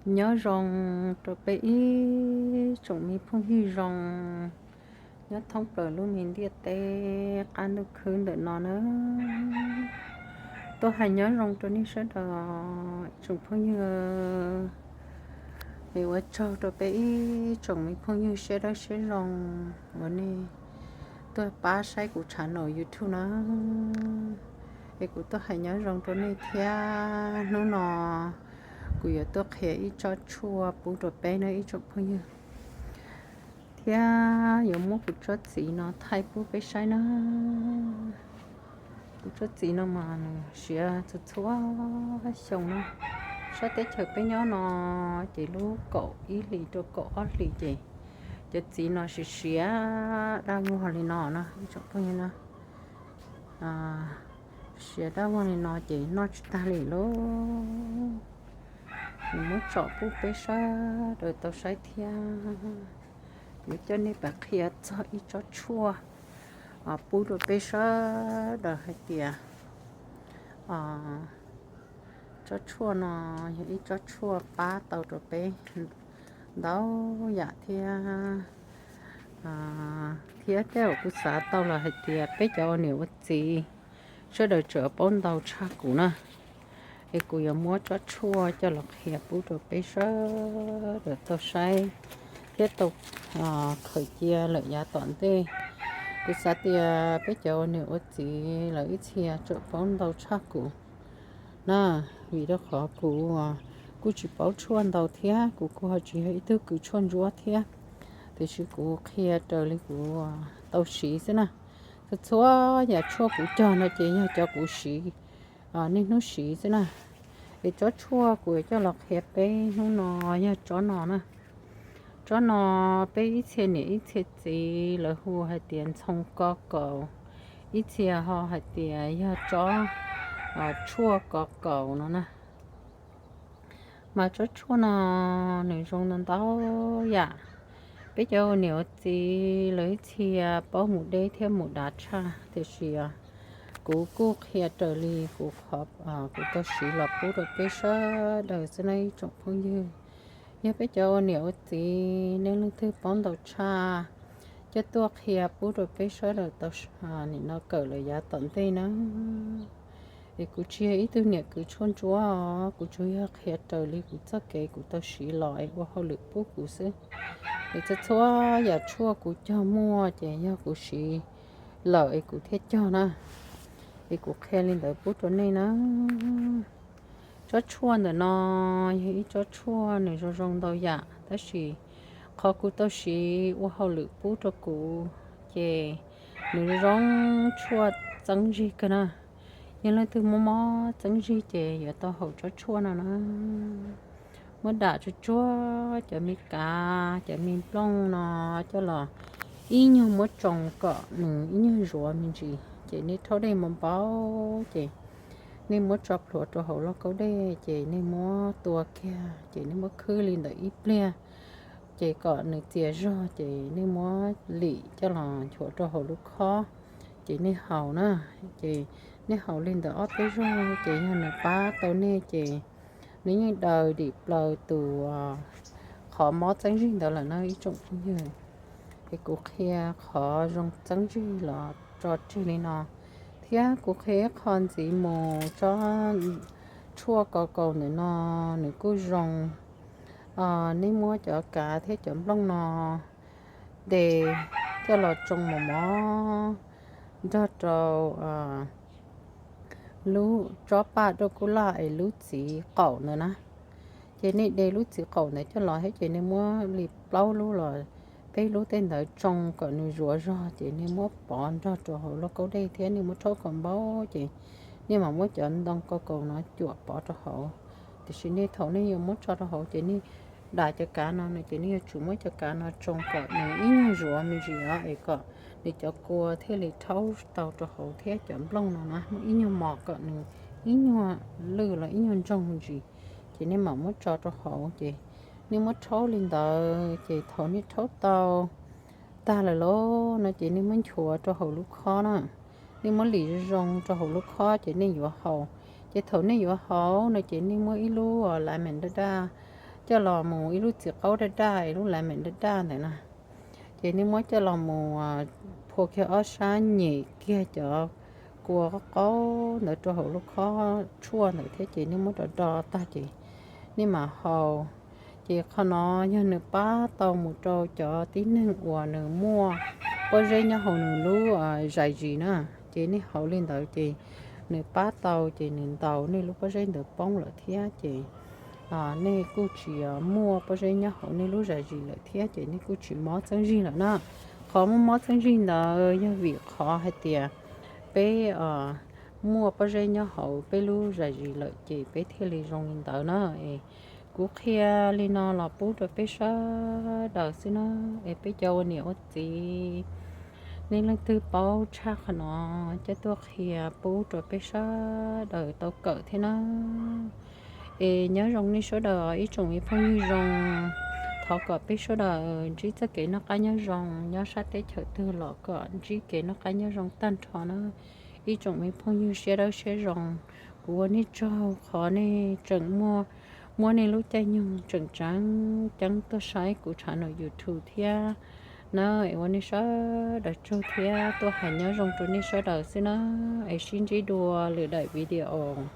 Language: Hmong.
Nyob zoo rau peb ib tsoom me phooj ywg zoo nyob thoob plaws lub me ntiaj teb qab ntuj khwb ntawm no na. Tuaj hais nyob zoo rau nej sawv daws ib tsoom phooj ywg. Es ua tsaug rau peb ib tsoom me phooj ywg siab dawb siab zoo uas nej tuaj pab saib kuv channel YouTube na. Es kuv tuaj hais nyob zoo rau nej thiab. Hnub no kuv yuav tuaj qhia ib tsob tshuaj pub rau peb na ib tsoom phooj ywg, thiab yuav muab kuv tsob txiv no thaij pub peb saib na. Kuv tsob txiv no mas nws siav txhua txhua xyoo na. Sab teb chaws peb nyob no ces lub kaum ib hlis rau kaum ob hlis ces cov txiv no siav siav dab vog li no na ib tsoom phooj ywg na. Siav dab vog li no ces noj tsis tag li lauj. Kuv muab tsom pub peb sawv daws tau saib thiab. Yuav coj nej pab qhia txog ib tsob tshuaj pub rau peb sawv daws hais tias tsob tshuaj no yog ib tsob tshuaj pab tau rau peb ntau yam thiab. Thiab tej zaum kuv xav tau los hais tias peb cov ua niam ua txiv sawv daws tseem paub ntau tshaj kuv na. Es kuv yuav muab tsob tshuaj coj los qhia pub rau peb sawv daws tau saib thiab tau khaws cia lawm yav tom ntej. Kuv xav tias peb cov ua niam ua txiv lawv ib txhia tseem paub ntau tshaj kuv na, vim rau qhov kuv kuj tsis paub tshuaj ntau thiab kuv kuj ho tsis yog ib tug kws tshuaj ntsuab thiab, tiam sis kuv qhia raws li kuv tau siv xwb na. Txhua txhua yam tshuaj kuv cog no ces yog cov kuv siv niaj hnub siv xwb na. Es tsob tshuaj kuv yuav coj los qhia peb hnub no yog tsob no na. Tsob no peb ib txhia niam ib txhia txiv lawv hu hais tias ntxhoo ko kaus, ib txhia ho hais tias yog tsob tshuaj ko kaus no na. Mas tsob tshuaj no nws zoo ntau ntau yam. Peb cov ua niam ua txiv lawv ib txhia paub mus deb thiab mus dav tshaj, tiam sis kuv kuj qhia raws li kuv qhov kuv tau siv los pub rau peb sawv daws xwb na ib tsoom phooj ywg. Yog peb cov ua niam ua txiv nej leej twg paub ntau tshaj, coj tuaj qhia pub rau peb sawv daws tau nim no kawm lawm yav tom ntej na. Es kuv tsis yog ib tug niam kws tshuaj ntsuab os, kuv tsuas yog qhia raws li kuv txoj kev kuv tau siv los es ua hauj lwm pub kuv xwb. Es txhua txhua yam tshuaj kuv cog muaj ces yog kuv siv lawm es kuv thiaj cog na. Es kuv qhia li ntawd pub rau nej na. Tsob tshuaj ntawm no yog ib tsob tshuaj nws zoo zoo ntau yam, tab sis qhov kuv tau siv ua hauj lwm pub rau kuv ces nws zoo tshuaj txeeb zig kawg na. Yog leej twg muaj mob txeeb zig ces yuav tau haus tsob tshuaj no na. Muab dam tsuag tsuag cov me kav cov me nplooj no coj los ib nyuag muab tsoo kom nws ib nyuag zuav me ntsis ces nej rhaub dej npau npau ces nej muab tso plhuav rau hauv lauj kaub dej ces nej muab tua kiag ces nej muab khwb li ntawm ib pliag ces kom nws txias zog ces nej muab lim coj los nchuav rau hauv lub khob ces nej haus na. Ces nej haus li ntawm ob peb zaug ces yog nws pab tau nej ces nws yeej daws dim plaws tus qhov mob txeeb zig ntawd lawm na ib tsoom phooj ywg. Es kuv qhia qhov zoo txeeb zig los tso tseg li no, thiab kuv qhia ib qho ntxiv mus, tsob tshuaj ko kaus ntawm no nws kuj zoo. Nej muab cov kav thiab cov nplooj no de coj los tsoo mos mos nrog rau lub tsob paj dauj kuj laj es lub txiv qaum ntawd na. Ces nej de lub txiv qaum ntawd coj los thiab ces nej muab li plaub lub los peb lub tej ntawd tsoo kom nws zuav zog ces nej muab pov nrog rau hauv lauj kaub dej thiab nej muab rhaub kom npau ces nej mam muab cov ntoo ko kaus no cuam pov rau hauv. Tiam sis nej thaum nej yuav muab tso rau hauv ces nej dam cov kav no no ces nej yuav tsum muab cov kav no tsoo kom nws ib nyuag zuav me ntsis os es kom nws cov kua thiaj li rhaub tau rau hauv thiab cov nplooj no na muaj ib nyuag mos kom nws ib nyuag lwj los ib nyuag ntsoog me ntsis. Ces nej mam muab tso rau hauv ces nej muab rhaub li ntawd ces thaum nej rhaub tau tag lawm lauj no ces nej muab nchuav rau hauv lub khob na. Nej muab lim zoo zoo rau hauv lub khob ces nej yuav haus. Ces thaum nej yuav haus no ces nej muab ib lub lemon daj daj coj los mus ib lub txiv qaub daj daj, ib lub lam meem daj daj ntawd na. Ces nej muab coj los mus phua kiag ob sab, nyem kiag cov kua qaub qaub ntawd rau hauv lub khob tshuaj ntawd thiab ces nej muab do do tag ces nej mam haus. Ces qhov no yog nws pab tau mus rau cov tib neeg uas nws muaj pob zeb nyob hauv nws lub zais zis na. Ces nej haus li ntawd ces nws pab tau ces nws ntaus nej lub pob zeb ntawd poob lawm thiab ces nej kuj tsis muaj pob zeb nyob hauv nej lub zais zis lawm thiab ces nej kuj tsis mob txeeb zig lawm na. Qhov muaj mob txeeb zig ntawd yog vim qhov hais tias peb muaj pob zeb nyob hauv peb lub zais zis lawm ces peb thiaj li zoo li ntawd na. Es kuv qhia li no los pub rau peb sawv daws xwb na. Es peb cov ua niam ua txiv, nej leej twg paub tshaj qhov no, coj tuaj qhia pub rau peb sawv daws tau kawm thiab na. Es nyob zoo nej sawv daws ib tsoom me phooj ywg zoo. Thov kom peb sawv daws ntsib txoj kev noj qab nyob zoo, nyob sab teb chaws twg los kom ntsib kev noj qab nyob zoo tag nrho na. Ib tsoom me phooj ywg siab dawb siab zoo, kuv ua nej tsaug qhov nej tseem muaj, muab nej lub caij nyoog tseem tseeb ceeb tuaj saib kuv channel YouTube thiab na. Es ua nej sawv daws tsaug thiab tuaj hais nyob zoo rau nej sawv daws xwb na. Es sib ntsib dua lwm daim video.